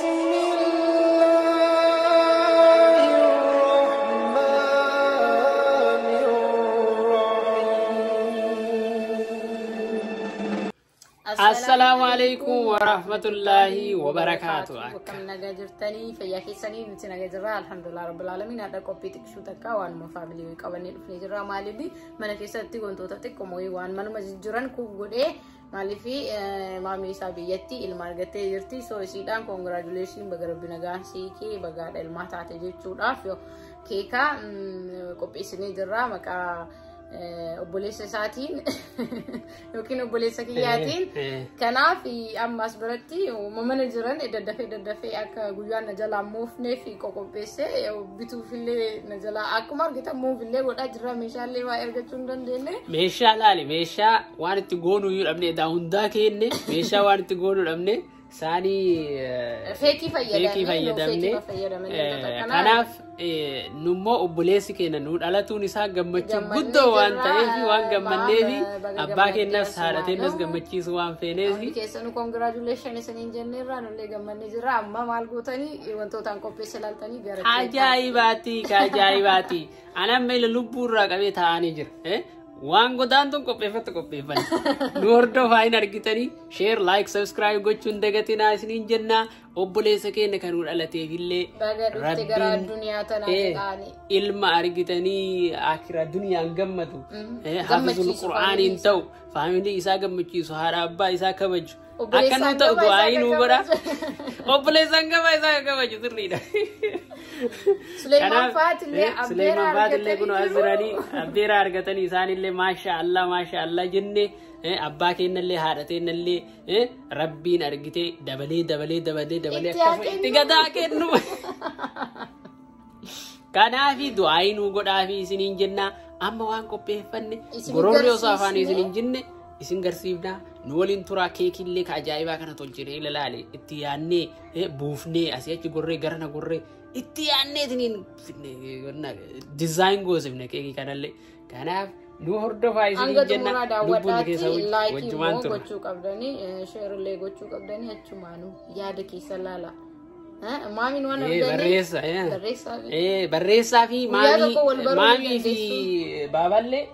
بسم الله الرحمن الرحيم. Assalaamu alaikum warahmatullaahi wabarakaatu. Akkam nagaa jirtanii? Fayyaa keessanii? Nuti nagaa jirra, alhamdulillah rabbil alamin. Haadha qophii xiqqishuu takka waanuma family qabannee dhufnee jirra. Maaliif mana keessatti wantoota xiqqoo waan manuma jijjiiran kun godhee, maaliif maamii isaa biyyatti ilma argattee jirti. So isiidhaan congratulation, baga rabbi nagaan siikee, bagaadha ilmaa taate jechuudhaaf keekaa qopheessinee jirra, maqaa obboleessa isaatiin yookiin obboleessa kiyyaatiin. Kanaaf ammas biratti mana jiran daddafee daddafee akka guyyaan na jalaa moofneef qoqopheessee bituufillee na jalaa akkuma argitan moofillee godhaa jirra, meeshaalee waa argachuu hin dandeenye. Meeshaa laali, meeshaa waan itti goonuu iyyuu dhabne, edaa hundaa keenne meeshaa waan itti goonuu dhabne saanii feekii fayyadamne. Feekii fayyadamne. Kanaaf nummoo obboleessi keenya nuu dhalatuun isaa gammachuu guddoo waan ta'eef, waan gammanneef, abbaa keenyas haadha teenyas gammachiisu waan feeneef. Hundi keessanuu congratulation isiniin jenneerra, nullee gammannee jirra. Amma maal gootanii wantootaan qopheesse ilaaltanii gara Ajaa'ibaati, ka ajaa'ibaati. Ani amma ila lubbuu irraa qabee taa'anii jira. Waan godaantuun qopheeffattu qopheeffanne. Nu hordofaa, hin argitanii, share, like, subscribe gochuun dagatinaa isiniin jennaa. Obboleessa keenya kan nu dhalateef illee baga dhufte gara addunyaa tanaa jedhaani. Ilma argitanii akira duniyaan gammadu. Hafizul Qur'aaniin ta'u, family isaa gammachiisu, haadha abbaa isaa kabaju. Akka nu ta'u du'aayii nuu godha. Obboleessaan gabaa isaa kabaju sirriidha. Suleemaan Faatillee Suleemaan Faatillee kun as jiranii abbeeraa argatanii, isaanillee maasha Allah, maasha Allah jenne. Abbaa keenyallee haadha teenyallee rabbiin argitee dabalee dabalee dabalee dabalee akkasuma itti gadaa kennu. Kanaafi du'aayii nuu godhaafi isiniin jennaa. Amma waan qopheeffanne gororri osoo afaan isiniin jenne isin garsiifnaa, nu waliin turaa. Keekillee ka ajaa'ibaa kana tolchine ilaale, itti yaannee buufnee, asii achi gorree garana gorree itti yaannee isiniin design goosifne keekii kanallee. Kanaaf nu hordofaa isiniin jenna, lubbuun keessa like wajjumaan immoo tura. Gochuu qabdanii, share illee gochuu qabdanii, achumaanuu yaada keessa laala. Maamiin waan Barreessa. Barreessaa. Barreessaa fi Guyyaa tokko wal baruu maamii fi baaballee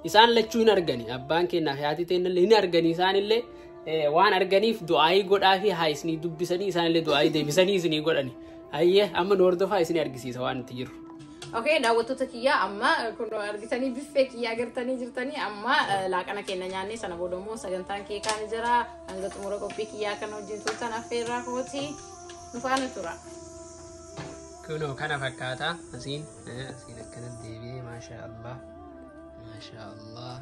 isaan lachuu hin argani. Abbaan keenyaa fi haati teenyallee hin argani. Isaanillee waan arganiif du'aayii godhaa fi haa isinii dubbisanii, isaanillee du'aayii deebisanii isinii godhani. Hayyee, amma nu hordofaa, isinii argisiisa waan itti jiru. Okay, daawwattoota kiyyaa, amma kun argitanii biffee kiyyaa agartanii jirtanii. Amma laaqana keenya nyaannee sana booda immoo sagantaan keekaa ni jira. Hanga xumura qophii kiyyaa kana wajjin turtan affeerraa kooti, nu faana tura. Kunoo kana fakkaata, asiin asiin akkana deebi'ee, maasha Allah, maasha Allah,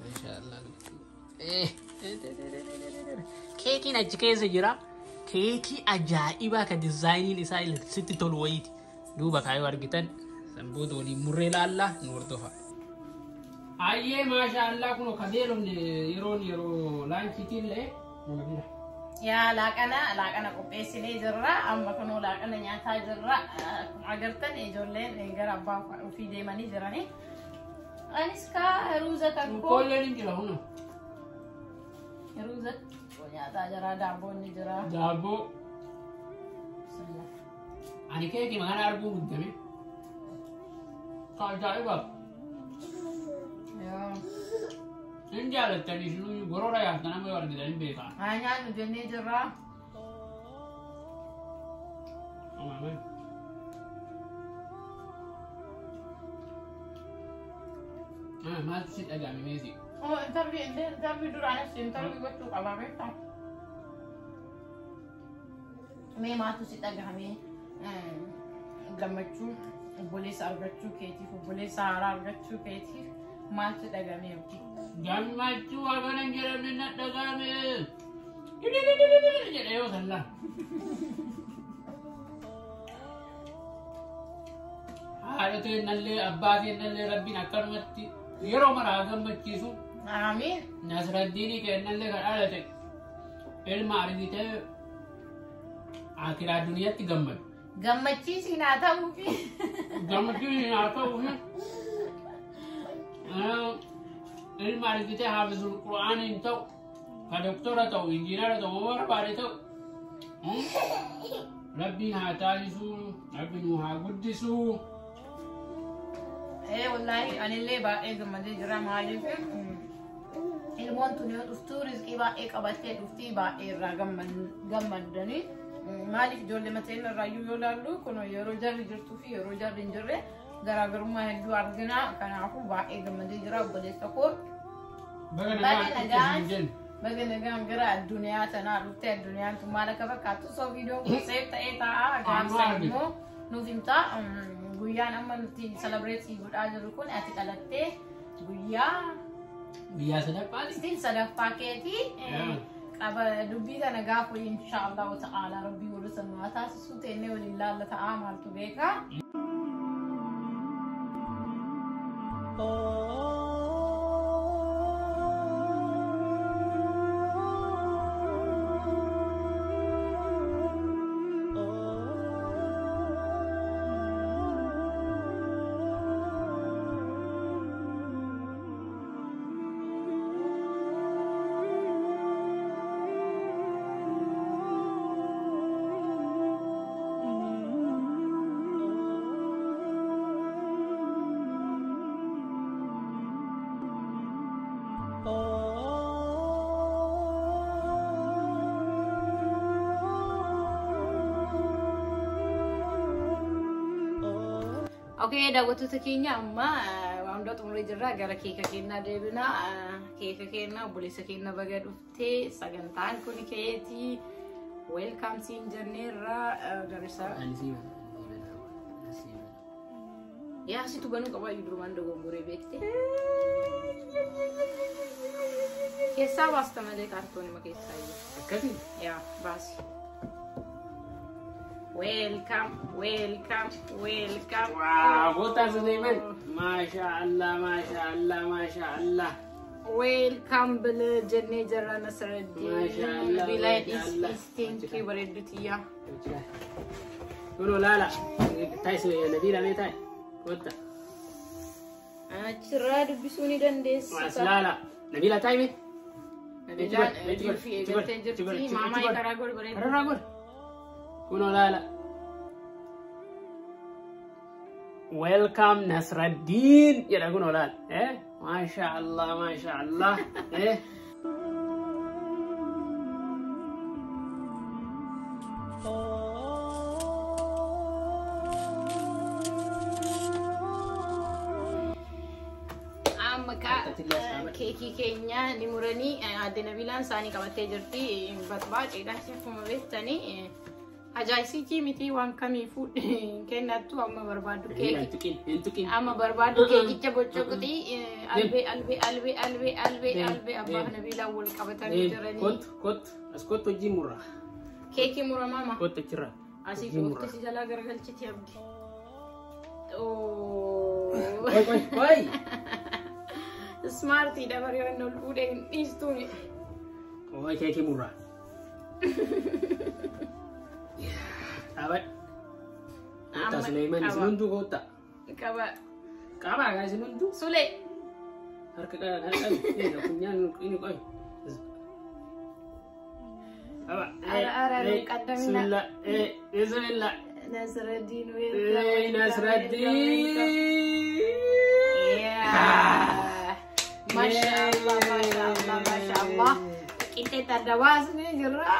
maasha Allah. Keekiin achi keessa jira. Keekii ajaa'ibaa ka designiin isaa sitti tolu wayiiti. Duuba kaayoo argitan sanboota waliin murree laallaa, nu hordofa. Ayyee, maasha Allah, kunoo ka beelofne yeroon yeroo lunchiitillee. Yaa, laaqana qopheessinee jirra. Amma kunoo laaqana nyaataa jirra. Akkuma agartan ijoolleen gara abbaa ofii deemanii jirani. Anis kaa ruuza tokko Kolleen hin jira huna. Ruuza nyaataa jira, daabboon ni jira. Daabboo. Ani keekii kana arguun guddame. Ka ajaa'iba. Yaa. Hin jaalattanii isinuu, gorora yaaftan amma yoo argitan hin beekaa. Haa nyaannu jennee jirra. Amaamee. Maaltu si dhaga'ame meesii? Oh, interview duraanis interview gochuu qaba, beektaa? Mee maaltu si dhagahame gammachuu obboleessa argachuu keetiif, obboleessa haaraa argachuu keetiif maaltu dhagahame yookiin? Gammachuu hagana hin jedhamne na dhaga'ame. Jedhee yoo sallaa. Haadha teennallee abbaa teennallee rabbiin akkanumatti yeroo mara haa gammachiisu. Amiin. Nasraddiinii kennallee kan dhalate ilma argitee akiraa duniyaatti gammadu. Gammachiisiin haa ta'uufi. Gammachiisiin haa ta'uufi. Ilma argitee haafizul qura'aaniin ta'u, ka doktora ta'u, injiinara ta'u, barbaade ta'u. Rabbiin haa taasisuu, Rabbi nu haa guddisuu. Wallaahi anillee baay'ee gammadee jira maaliif ilmoon tun yoo dhuftu rizqii baay'ee qabattee dhufti baay'ee irraa gammaddanii maaliif ijoollee mateen irraayyuu yoo ilaallu kun yeroo jarri jirtuu fi yeroo jarri hin jirre garaagarummaa hedduu argina kanaafuu baay'ee gammadee jira obboleessa koo. Baga nagaan dhufte jennu. Baga nagaan gara addunyaa tanaa dhufte addunyaan tun maal akka fakkaattu soo viidiyoon kun seef ta'ee taa'a gaafsa immoo nuuf himtaa guyyaan amma nuti celebrate godhaa jirru kun ati dhalattee guyyaa Guyyaa sadaffaati. Istiin sadaffaa keetii qaba dubbii kana gaafa inshaallahu ta'ala rabbii warra sanaa taasisu teennee waliin laalla ta'a maaltu beeka. Okay, daawwattoota keenya amma waan hundaa xumuree jirra gara keeka keenyaa deebina. Keeka keenya obboleessa keenya baga dhuftee sagantaan kun keetii weelkaam siin jenneerra garisa. Yaa situ banuu qabaa iyyuu durumaan dogongoree beekte. Keessaa baasta malee kaartoonima keessaa iyyuu. Akkasii? Yaa baasi. Welcome, welcome, welcome. Wow, goota Suleiman. Maasha Allah, maasha Allah, maasha Allah. Welcome bile jennee jirra Nasruddin. Maasha Allah, Bilaa maasha Allah. is thank you bareeddu tiyya. Kunoo laala. Taa'is Nabiila mee taa'i. Kootta. Achirraa dubbisuu ni dandeessa. As laala. Nabiila taa'i mee. Nabiilaan jirfi eegaltee jirti. Maamaa karaa godhu bareeddu. Karaa godhu. Kunoo laala. Welcome Nasruddin jedha kunoo laala. Eh? Maasha Allah, maasha Allah. Eh? Amma keekii keenya ni muranii adde Nabiilaan isaanii qabattee jirti. Batbaaceedha akkuma beektanii. Ajaa'ibsiitii miti waan kamiifuu kennattu amma barbaaddu keekii. Hin tuqin. Amma barbaaddu keekicha bocoqxii albee albee albee albee albee albee abbaa Nabiilaan wal qabatanii jiranii. Kottu kottu as kottu hojii murra. Keekii muramaama. Kottu achirra. Asii oofti si jalaa garagalchiti abdi. Qoy qoy qoy. Ismaartiidha barii waan ol fuudhee hin dhiistuuni. Qoy keekii murra. Dhaabadhu. Kottaa Suleeman isin hunduu kottaa. Qaba. Qabaa gaa isin hunduu. Sule. Harka qabi. Funyaan inni qoy. Qaba. Ara ara qaddamina. Bismillah. Bismillah. Nasruddin Nasruddin. Masha Allah, masha Allah, masha Allah. Qixxee adda baasnee jirra.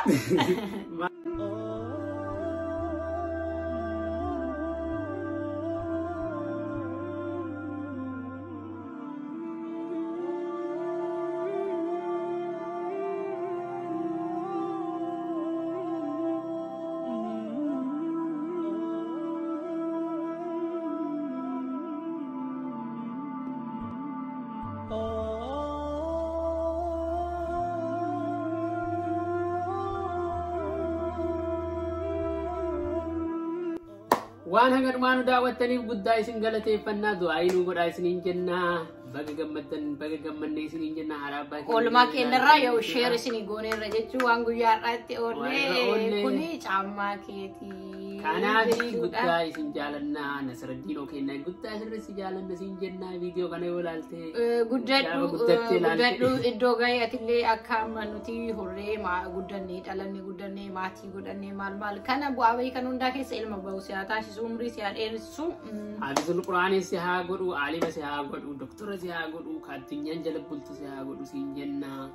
Waan haga dhumaa nu daawwattaniif guddaa isin galateeffannaa du'aa nu godhaa isiniin jennaa baga gammaddan baga gammanne isiniin jennaa haadha abbaa keenya. Oolmaa keenyarraa yoo share isinii gooneerra jechuun waan guyyaa har'aatti Waan irra oollee oollee. kuni caammaa keetii. Kanaaf jechuudha. Guddaa isin jaalannaa, Nasraddiinoo kennaa guddaa sirriitti jaalanna isin jennaa. Viidiyoo kana yoo ilaalte Guddadhu. Gaafa guddattee ilaalte. Guddadhu, iddoo gahee atillee akka amma nuti horree guddannee dhalannee guddannee maatii godhannee maal maal kana bu'aa bahii kan hundaa keessa ilma bahu si haa taasisu, umrii si haa dheeressu. Hafizul Quraanii si haa godhu, aalima si haa godhu, doktora si haa godhu, ka addunyaan jala bultu si haa godhu siin jennaa.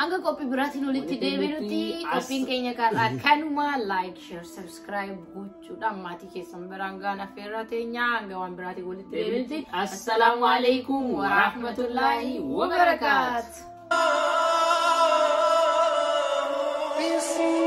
Hanga qophii biraatiin walitti Walitti deebinutti qophiin keenya kaadhaa kanuma. Like, share, subscribe gochuudhaan maatii keessan biraan gaan affeerraa teenya. Hanga waan biraatiin walitti deebinutti, Assalaamu alaikum warahmatullaahi wabarakaatu. Wabarakaatu. بسم